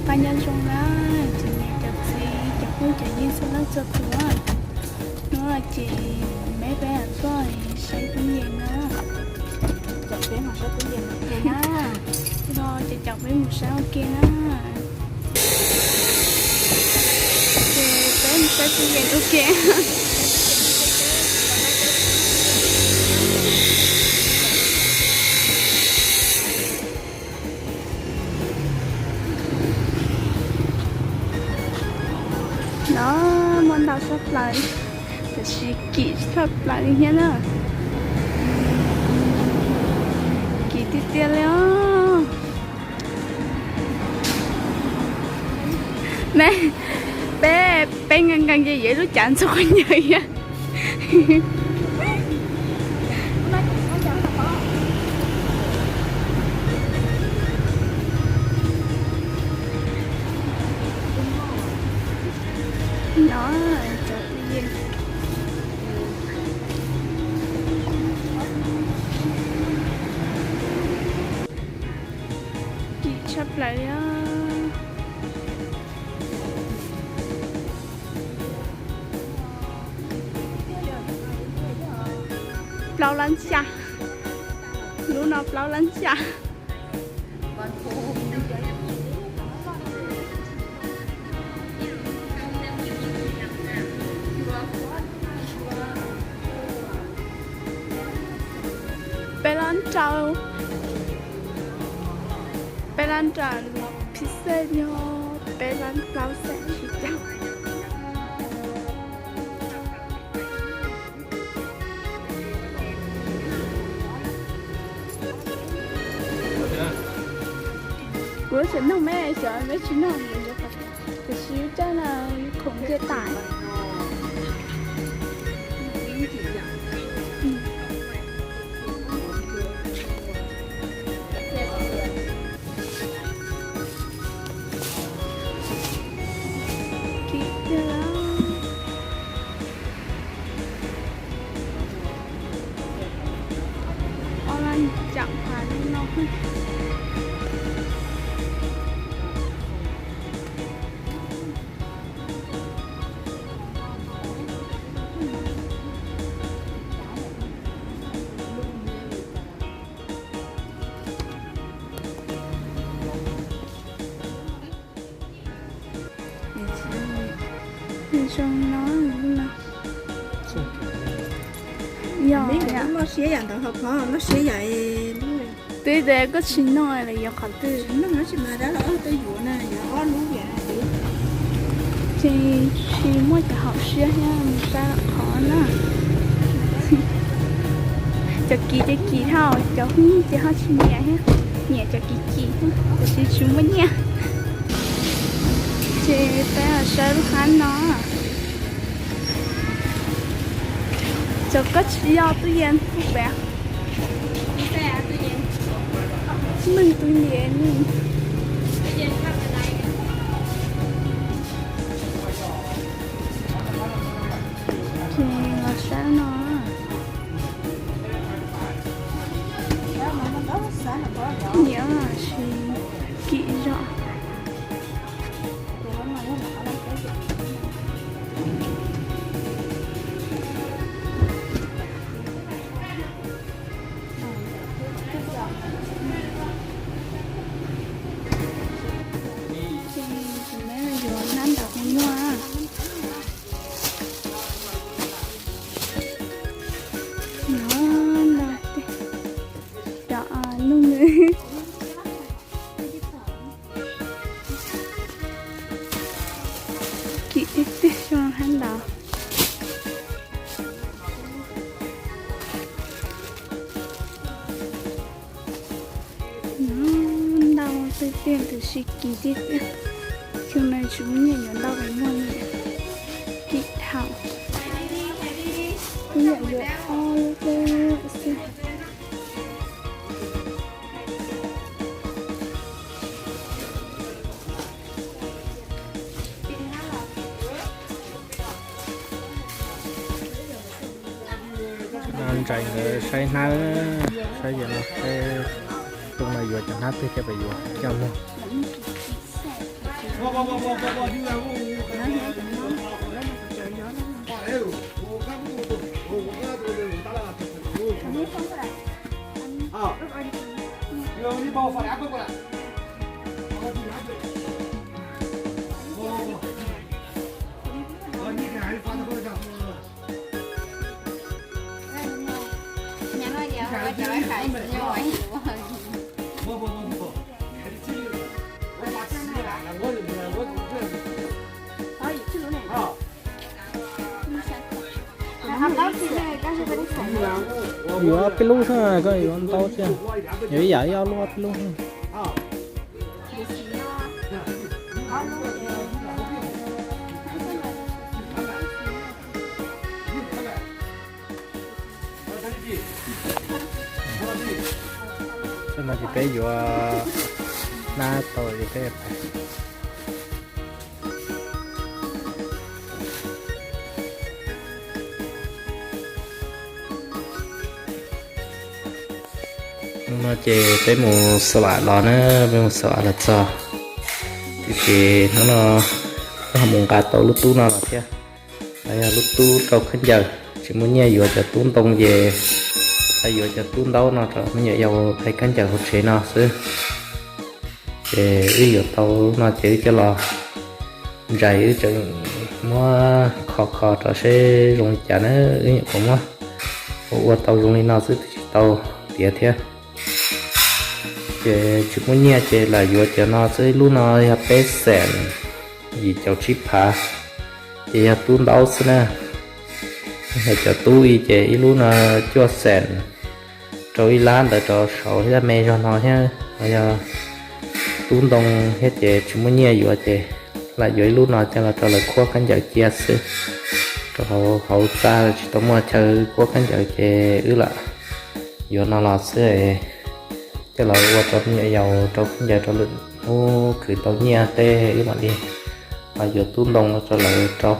Pab nyob zoo na, cov niam cov txiv cov phooj cov ywg txhua leej txhua tus. Hnub no ces peb peb tuaj saib tub Yees na. Cov peb mus saib tub Yees ua ke na. Los ces cov peb mus saib ua ke na. Ces peb mus saib tub Yees ua ke. No, muaj ntau tshaj plaws, tab sis kim tshaj plaws li thiab na. Kim tiag tiag li os. Ne, peb, peb nkees nkees ces yuav ib lub cav ntxhua qhov ncauj thiab. No, cov phooj ywg, kim tshaj plaws li os. Plaub lab xya, lub no plaub lab xya. Peb lab rau, peb lab rau los phij xej yog peb lab plaub xya tsis caum. Kuv tseem nug meb xyov meb tsis nug, tiam sis coj na, khoom nce tải. Kim tiag. Ob lab caum phav li no. Zoo no, yog noj siab yam ntawd ho phov noj siab yam. Twb tias koj tsis noj los yuav qhov twg? Ces tsis muaj cov haum siab thiab, mus saib qhov na. Cov kim ces kim thiab, cov phooj ywg ces ho tsis nyiam thiab, nyiam cov kim kim thiab, tiam sis tsis muaj nyiaj. Ces peb los saib lub hab no. Cov koj tsis yog tub yees pub pem. Meej tub yees. Ces los saib no. Nyiam sis kim zog. Ces kuv yuav nab ntawm kuv muag. No, ntau tiag. Cov nug nws. Kim tiag tiag xyoo hab ntawd. Ntau tiag tiag, tab sis kim tiag tiag. Xyoo no tsis muaj nyiaj yuav ntau pes muag li. Kim dhau. Kuv yam yuav ob lub xwb. No ntsaim nkawd saib hnab, saib yam no, saib xyoo no yuav cov hnab twg coj pem yuav coj muag. Yuav peb lub xwb, koj yuav ntau thiab. Yuav ib yam ib ob lub peb lub. Tam no ces peb yuav nab tau ces peb yuav pais. Hnub no ces peb mus xa vam los na, peb mus xa vam los txog, ces hnub no peb ho mus nqa tau lub tub no los thiab. Yog lub tub rau khaub ncaws, tsis muaj nyiaj yuav cov tub ntoo ces yuav cov tub ntaub no rau me nyuam yaus qhib khaub ncaws hauv tsev no xwb. Ces wb yuav tau lub no ces wb coj los ntsais, wb tseem muab kho kho rau seb zoo li cas na, wb nyuam qhuav muab ua tau zoo li no xwb twb tsis tau tiav thiab. Ces tsis muaj nyiaj ces lam yuav cov no xwb, ib lub no yog peb xees yim caum tsib phav, ces yog tub ntaub xwb na. Yog cov tub ib ces ib lub no cuaj xees rau ib lab ntawd rau saud thiab me zog no thiab. Yog tub ntoo thiab ces tsis muaj nyiaj yuav ces lam yuav ib lub no coj los rau lawv khuab khaub ncaws cia xwb. Rau hauv txaj tsis tau muaj chaw khuab khaub ncaws ces wb lam yuav no los xwb, coj los ua rau me nyuam yaus rau khaub ncaws rau lwm hnub khwv tau nyiaj tej wb mam li ho yuav tub ntoo rau lawv rau.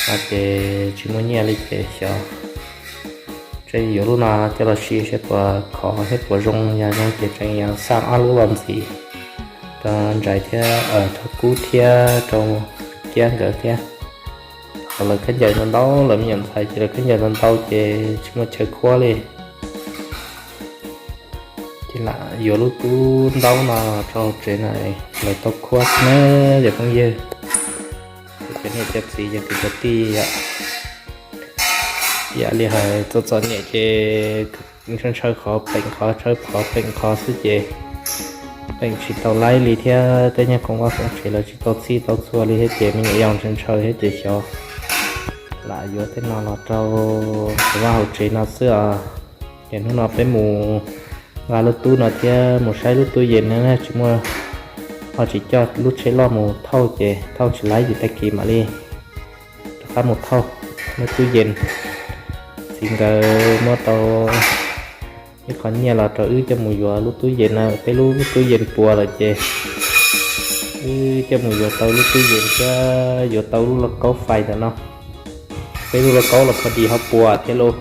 No ces tsis muaj nyiaj li ces xyov, tseem yuav lub no coj los sim seb puas khov thiab puas zoo, yog zoo ces tseem yuav xa ob lub los ntxiv rau ntsais thiab, rau kub thiab rau kiab nkawd thiab. Ho lawv khaub ncaws ntau ntau, lawv me nyuam ntxhais ces lawv khaub ncaws ntau ntau ces tsis muaj chaw khuab li. Ces lam yuav lub tub ntaub no rau tsev na, lawv tau khuab xwb na cov phooj ywg, cov niam cov txiv cov kwv cov tij yom. Yam li hais txom txom nyem ces ntshaw ntshaw qhov peem qhov, ntshaw qhov peem qhov xwb ces peem tsis tau laib li thiab tej nyuag khoom vaj khoom tsev lawv tsis tau txhij tau txhua li thiab ces me nyuam yaus ntshaw ntshaw thiab ces xyov lam yuav tej no los rau hauv vaj hauv tsev no xwb os. Ces hnub no peb mus nqa lub tub no thiab mus saib lub tub yees no, tsis muaj, ho tsis coj lub tsheb loj mus thauj ces thauj tsis laib ces tag kis mam li rov qab mus thauj lub tub yees. Txiv nkawd muab tau ib qho nyiaj los rau wb coj mus yuav lub tub yees na, peb lub tub yees puas lawm ces wb coj mus yuav tau lub tub yees thiab yuav tau lub lauj kaub fais ntawm no. Peb lub lauj kaub los pha dis ho puas thiab lauj,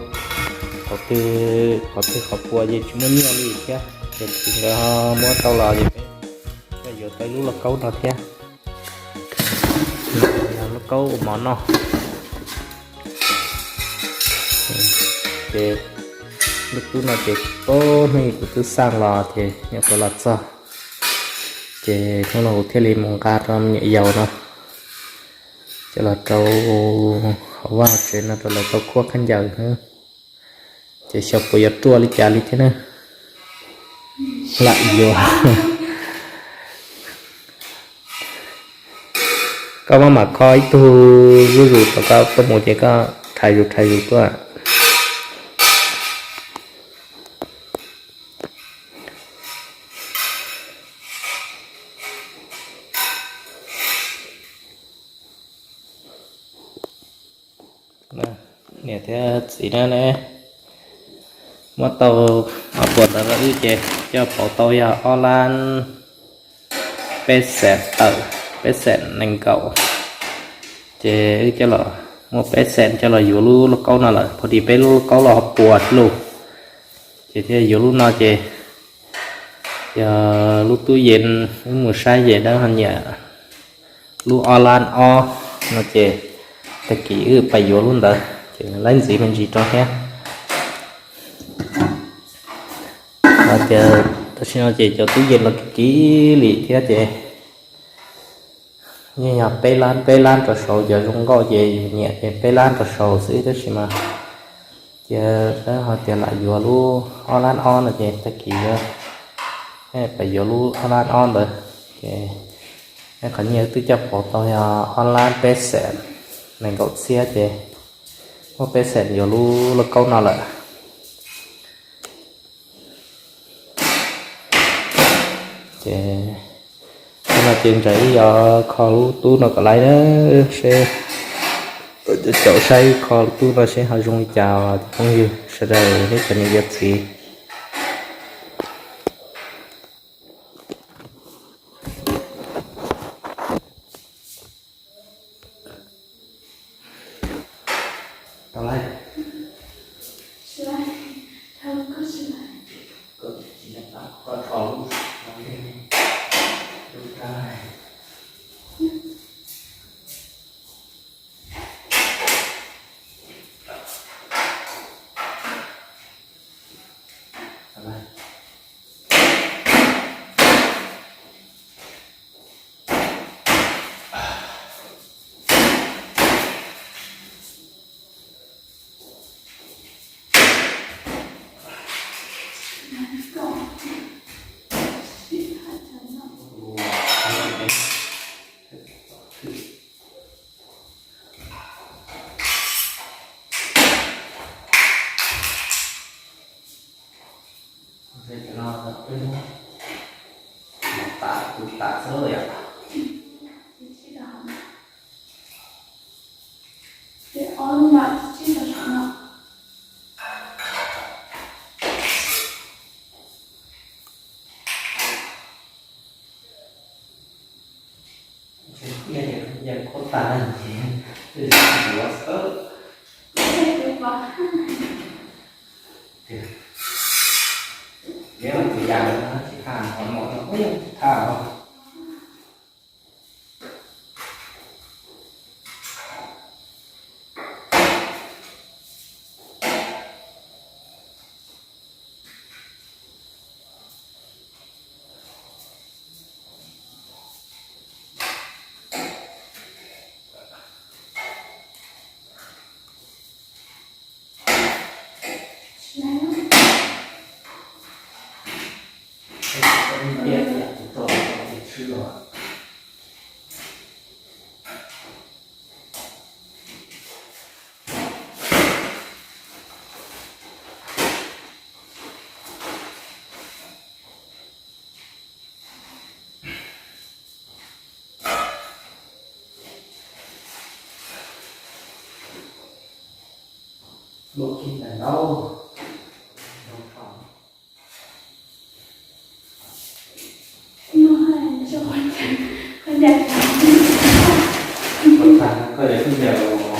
qhov twg qhov twg qhov puas ces tsis muaj nyiaj li thiab ces txiv nkawd ho muab tau los ces peb yuav tau lub lauj kaub no thiab. Yog lauj kaub ua mov noj. Ces lub tub no ces tau hnub kuv twb xaj los ces nyuam qhuav los txog, ces hnub no kuv thiaj li mus nqa rau me nyuam yaus no, ces los rau hauv vaj hauv tsev no rau lawv tau khuab khaub ncaws. Ces xyov puas yuav ruaj li cas li thiab na. Lam yuav. Koj maj mam kho ib tug zuj zus tom koj tuaj mus ces koj rhais zus rhais zus tuaj. Niam thiab txiv na, muab tau ob puas ntawd rau wb ces coj pauv tau yog ob lab peb xees tawm, peb xees nees nkaum. Ces wb coj los muaj peb xees coj los yuav lub lauj kaub no lawm, pha dis peb lub lauj kaub los ho puas thiab lauj. Ces thiaj yuav lub no ces Yog lub tub yees wb mus saib ces lawv ho nyiam lub ob lab ob no ces tag kis wb pais yuav lub ntawd ces laib ntxiv me ntsis rau thiab. Hais tias tam sim no ces cov tub yees los kim kim li thiab ces yeej yog peb lab peb lab rau saud, cov zoo nkauj ces yus nyiam ces peb lab rau saud xwb tab sis mas cia lawv ho tias lam yuav lub ob lab ob no ces tag kis yuav pais yuav lub ob lab ob ntawd. Ces qhov nyiaj wb twb coj pauv tau yog ob lab peb xees nees nkaum txhiab ces muaj peb xees yuav lub lauj kaub no lawm. Ces no ces ntshe wb yuav kho lub tub no kom laib na, seb caum saib kho lub tub no seb ho zoo li cas os cov phooj ywg sawv daws nej cov niam cov txiv. Yeej khuab tag na, yeej yuav xwb. Neb tus yas no tsis thaj, qhov no no tsis thaj os. Luaj kiag ntawm nraud. Koj yuav koj nyiam los?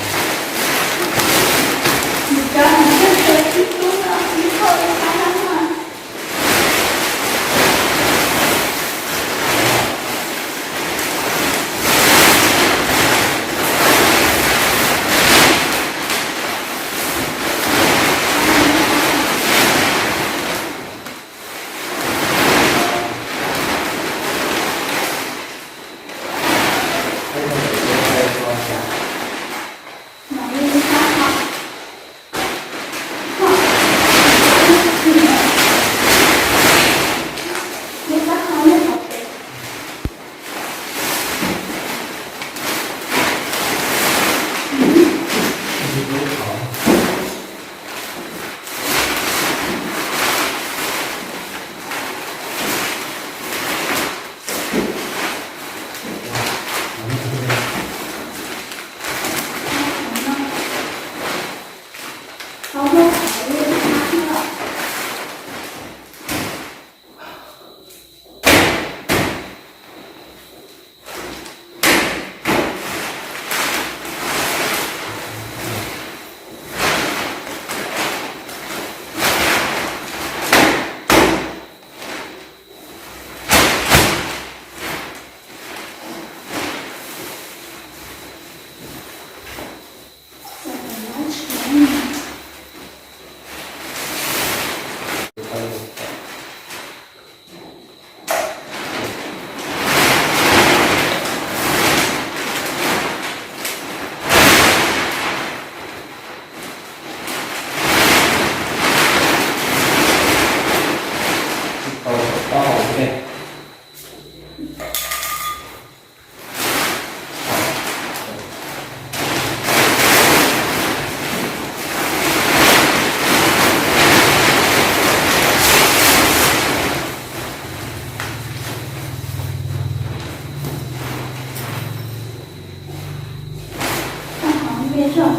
Txhob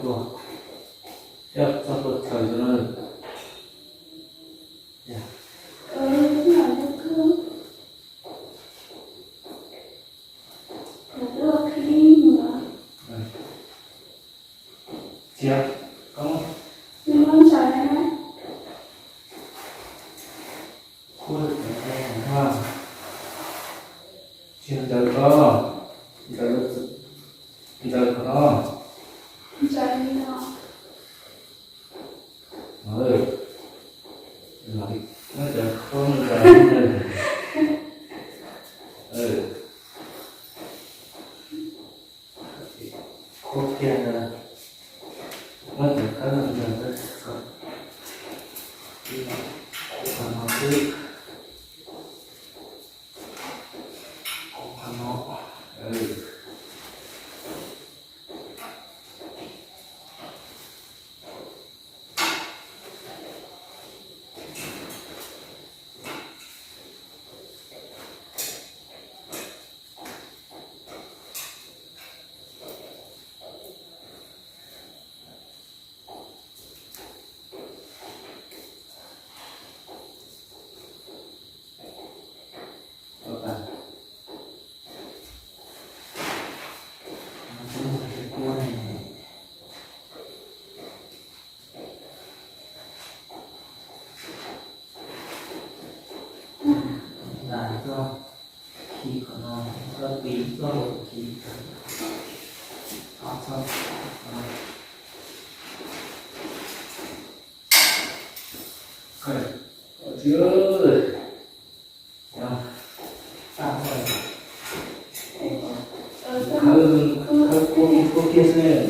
tuag, txhob tuag txhaws rau na. Txiav, koj muab, kuv, tsis ntawd ko, ntawd, ntawd ko no. Muab cov khaub ntawd, khaub kiag ntawd, muab cov khaub ntawd, khaub no xwb, khaub no. Ntais txoj khi qhov no, txoj pim txoj hauv khi, ob txoj no. Khawb, khawb kub, kub kiag xwb.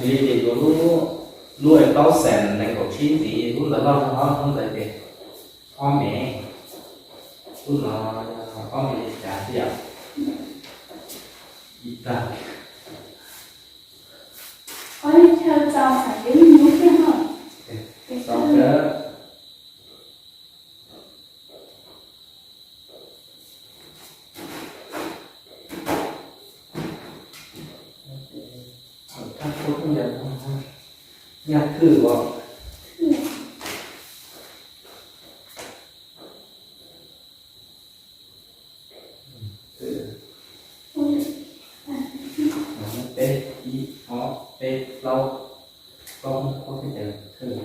Txiv li ces yuav lub, lub plaub xees nees nkaum tsib ntxiv, lub ntawd loj zog, lub ntawd ces ob mev, lub no ob mev li cas tiag. Ib tag. Txog kawg. Nyaj thwj os. Peb, ib, ob, peb, plaub, plaub hoob khuab thiab ces thwj.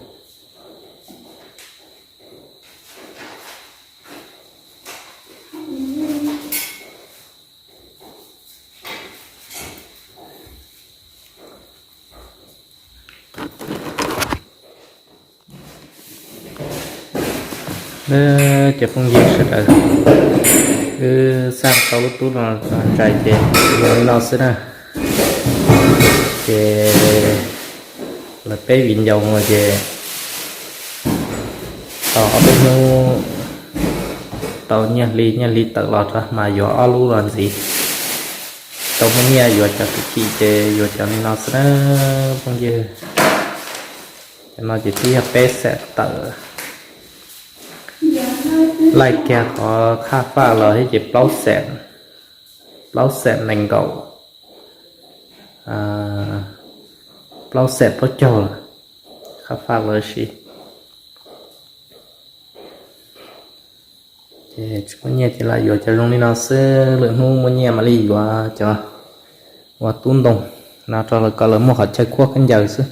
Cov phooj ywg sawv daws, wb xaj tau lub tub no tso ntsais ces zoo li no xwb na. Ces lawv peb viv ncaus mus ces tau ob peb hnub tau nyiaj hli, nyiaj hli tawm los rau mas yuav ob lub los ntxiv. Tau muaj nyiaj yuav cov kwv chim ces yuav cov li no xwb na phooj ywg. Cov no ces twb yog peb xees tawm. Laij kiag qhov qhaj faj los thiab ces plaub xees, plaub xees nees nkaum, plaub xees plaub caug lawm, qhaj faj los si. Ces tsis muaj nyiaj ces lam yuav cov zoo li no xwb, lwm hnub muaj nyiaj mam li yuav cov ua tub ntoo no rau lawv kom lawv muaj qhov chaw khuab khaub ncaws xwb.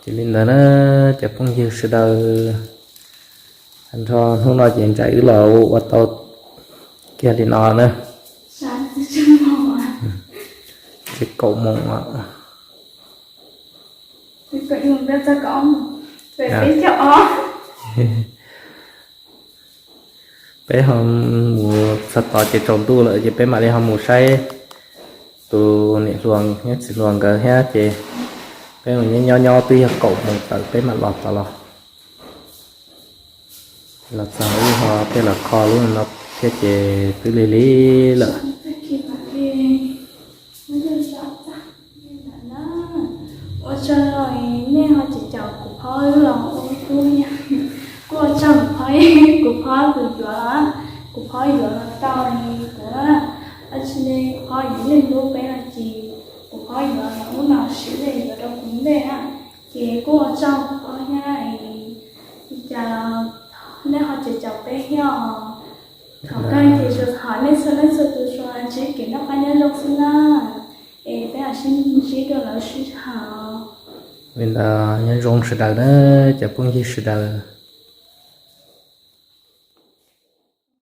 Ces li ntawd na cov phooj ywg sawv daws, nrho hnub no ces ntsais wb los ua tau kiag li no na. Tsis kaum moos os. Peb ho mus txog tod ces tsaus ntuj lawm ces peb mam li ho mus saib tus niam hluas thiab txiv hluas nkawd thiab ces peb mus nyob nyob nyob twb yog kaum moos tawm peb mam los tod los. Los txog wb ho tej los kho lub no thiab ces twb lig lig lawm. Ua tsaug nej ho tseem caum kuv phob los ua tub thiab. Kuv ua tsaug kuv phob, kuv phob tus yuav los, kuv phob yuav los tau kuv, tab sis kuv phob yuav ib leeg lub peb no ces kuv phob yuav los ub no siv ntej yuav rau kuv ntej na. Ces kuj ua tsaug kuv phob thiab, li cas los nej ho tseem caum peb thiab os. Thaum kawg ces tsuas thov nej txhua leej txhua tus tsuas ntsib kev noj qab nyob zoo xwb na. Es peb mam sib ntsib dua lawm sij hawm. Li ntawd nyob zoo sawv daws na cov phooj ywg sawv daws.